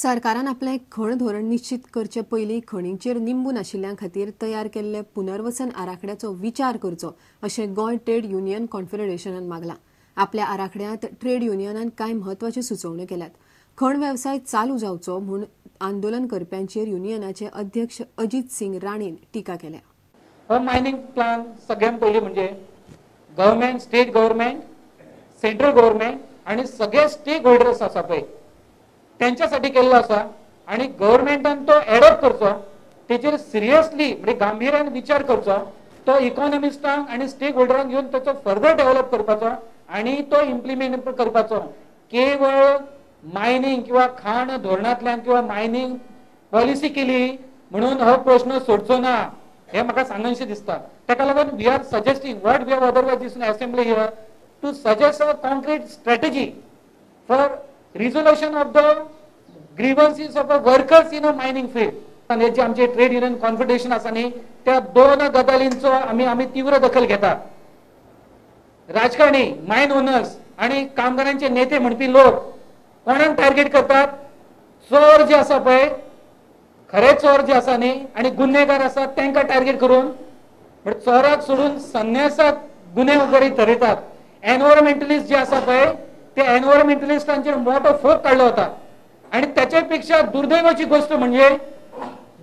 सरकारान आपलें खण धोरण निश्चित करचे पयलीं खणींचेर निंबून आशिल्ल्यां खातीर तयार केल्ले पुनर्वसन आराखड्याचो विचार करचो अशें गोंय ट्रेड युनियन कॉन्फेडरेशनान मागलां. आपल्या आराखड्यांत ट्रेड युनियनान कांय म्हत्वाच्यो सुचोवण्यो केल्यात. खण वेवसाय चालू जावचो म्हूण आंदोलन करप्यांचेर युनियनाचे अध्यक्ष अजित सिंग राणेन टिका केल्या. हो मायनिंग प्लान सगळ्यात पयलीं म्हणजे government, state government, central government आनी सगळे स्टेक होल्डर्स आसा पळय त्यांच्यासाठी केल्लो आसा आनी गव्हर्मेंटान तो एडॉप्ट करचो, तेचेर सिरियसली म्हणजे गांभीर्यान विचार करचो, तो इकॉनॉमिस्टांक आनी स्टेक होल्डरांक घेवन ताचो फर्दर डेव्हलप करपाचो आनी तो इम्प्लिमेंट करपाचो. केवळ मायनिंग किंवा खाण धोरणांतल्यान किंवा मायनिंग पॉलिसी केली म्हणून हो प्रश्न सोडचो ना हे म्हाका सांगनशें दिसता. ताका लागून we are suggesting what we have otherwise this assembly here to suggest a concrete strategy for resolution of the grievances of the workers in a mining field. आणि जे आमचे ट्रेड युनियन कॉन्फेडरेशन आसा न्ही त्या दोन गजालींचो आमी तीव्र दखल घेतात. राजकारणी, मायन ओनर्स आणि कामगारांचे नेते म्हणपी लोक कोणाक टार्गेट करतात? चोर जे आसा पळय, खरे चोर जे आसा न्ही आनी गुन्हेगार आसा तांकां टार्गेट करून चोराक सोडून संन्यासाक गुन्हेगारी थरयतात. एनवायरमेंटलिस्ट जे आसा पळय ते एनवायरमेंटलिस्टांचेर मोठो फोग काडलो वता. आनी त्याच्या पेक्षा दुर्दैवाची गोष्ट म्हणजे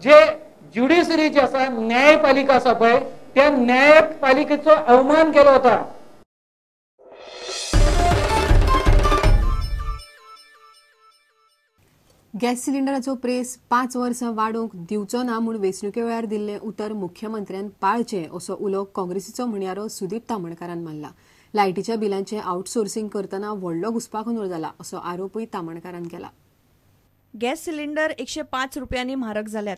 जे ज्युडिशरी जी आसा, न्यायपालिका आसा पळय, त्या न्यायपालिकेचो अवमान केलो वता. गॅस सिलिंडराचो प्रेस 5 वर्सां वाडोवंक दिवचो ना म्हूण वेंचणुके वेळार दिल्लें उतर मुख्यमंत्र्यान पाळचें असो उलो काँग्रेसीचो म्हणयारो सुदीप तामणकारान मारला. लायटीच्या बिलांचें आउटसोर्सिंग करतना व्हडलो घुस्पागोंदळ जाला असो आरोपूय तामणकारान केला. गॅस सिलिंडर 105 रुपयांनी म्हारग जाल्यात.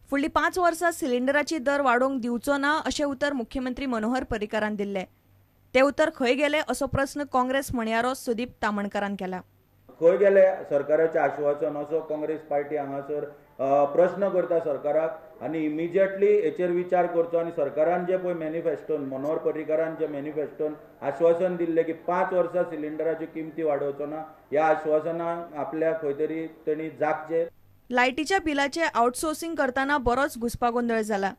फुडली 5 वर्सां सिलिंडराची दर वाडोवंक दिवचो ना अशें उतर मुख्यमंत्री मनोहर पर्रीकारान दिल्लें. तें उतर खंय गेलें असो प्रस्न काँग्रेस म्हणयारो सुदीप तामणकारान केला. खंय गेले सरकाराचें आश्वासन असो काँग्रेस पार्टी हांगासर प्रश्न करता सरकाराक आनी इमिजिएटली हेचेर विचार करचो आनी सरकारान जे पळय मॅनिफेस्टोन, मनोहर पर्रीकारान जे मॅनिफेस्टोन आश्वासन दिल्लें की 5 वर्सां सिलिंडराच्यो किमती वाडोवचो ना, ह्या आश्वासनाक आपल्या खंय तरी तेणी जागचें. लायटीच्या बिलाचें आउटसोर्सिंग करतना बरोच घुस्पागोंदळ जाला.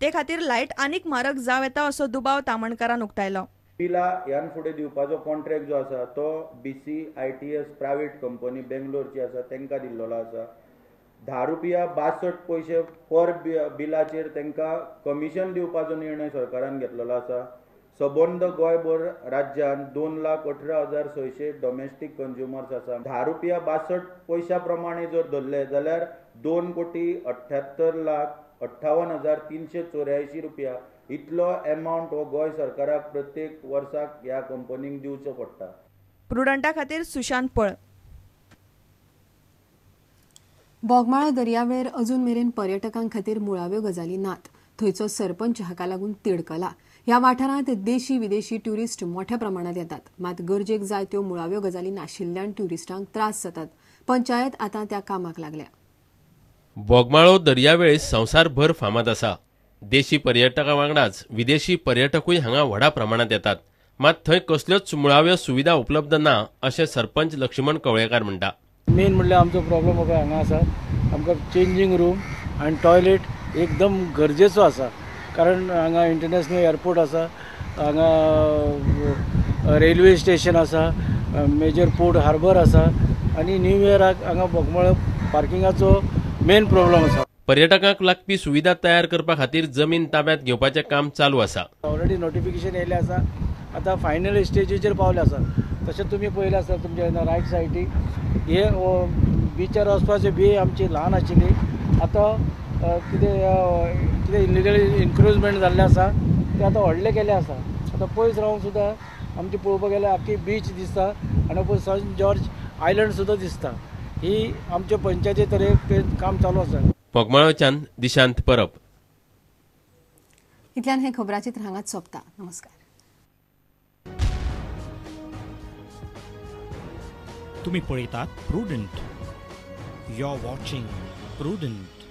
ते खातीर लायट आनीक म्हारग जावं येता असो दुबाव तामणकारान उक्तायलो. बिलां ह्यान फुडें दिवपाचो कॉन्ट्रॅक्ट जो आसा तो BCITS private company बेंगलोरची आसा तांकां दिल्लो आसा. 10 रुपया 62 पयशे पर बिलाचेर तांकां कमिशन दिवपाचो निर्णय सरकारान घेतलेलो आसा. सबंद गोंयभर राज्यांत 2,18,600 डोमेस्टीक कंज्युमर्स आसा. 10 रुपया 62 पयशा प्रमाणे जर धरले जाल्यार 2,78,58,384 रुपया इतलो एमावंट हो गोंय सरकाराक प्रत्येक वर्साक ह्या कंपनीक दिवचो पडटा. प्रुडंटा खातीर सुशांत पळ. बोगमाळो दर्यावेळेर अजून मेरेन पर्यटकां खातीर मुळाव्यो गजाली नात. थंयचो सरपंच हाका लागून तिडकला. ह्या वाठारांत देशी विदेशी ट्युरिस्ट मोठ्या प्रमाणात येतात, मात गरजेक जाय त्यो मुळाव्यो गजाली नाशिल्ल्यान ट्युरिस्टांक त्रास जातात. पंचायत आतां त्या कामाक लागल्या. बोगमाळो दर्यावेळ संवसारभर फामाद आसा. देशी पर्यटकां वांगडाच विदेशी पर्यटकूय हांगा व्हडा प्रमाणात येतात, मात थंय कसल्योच मुळाव्यो सुविधा उपलब्ध ना अशें सरपंच लक्ष्मण कवळेकार म्हणटा. मेन म्हणल्यार आमचो प्रॉब्लम हांगा आसा, आमकां चेंजींग रूम आनी टॉयलेट एकदम गरजेचो आसा, कारण हांगा इंटरनॅशनल एअरपोर्ट आसा, हांगा रेल्वे स्टेशन आसा, मेजर पोर्ट हार्बर आसा आनी न्यू इयराक हांगा बोगमाळो पार्किंगाचो मेन प्रॉब्लम आसा. पर्यटकांक लागपी सुविधा तयार करपा खातीर जमीन ताब्यात घेवपाचें काम चालू आसा. ऑलरेडी नोटिफिकेशन येयलें आसा, आतां फायनल स्टेजीचेर पावले आसा. तशें तुमी पळयलें आसा तुमच्या रायट सायडीक हे बिचार वचपाची बी आमची ल्हान आशिल्ली, आतां कितें कितें इलिगल इन्क्रोचमेंट जाल्लें आसा तें आतां व्हडलें केलें आसा. आतां पयस रावन सुद्दां आमची पळोवपाक गेल्यार आख्खी बीच दिसता आनी पळय सन जॉर्ज आयलंड सुद्दां दिसता. ही आमच्या पंचायती तरेन तें काम चालू आसा. बोगमाळोच्यान दिशांत परब. इतल्यान हें खबराचित्र हांगाच सोंपता. नमस्कार. तुम्ही पळयतात Prudent. You are watching Prudent.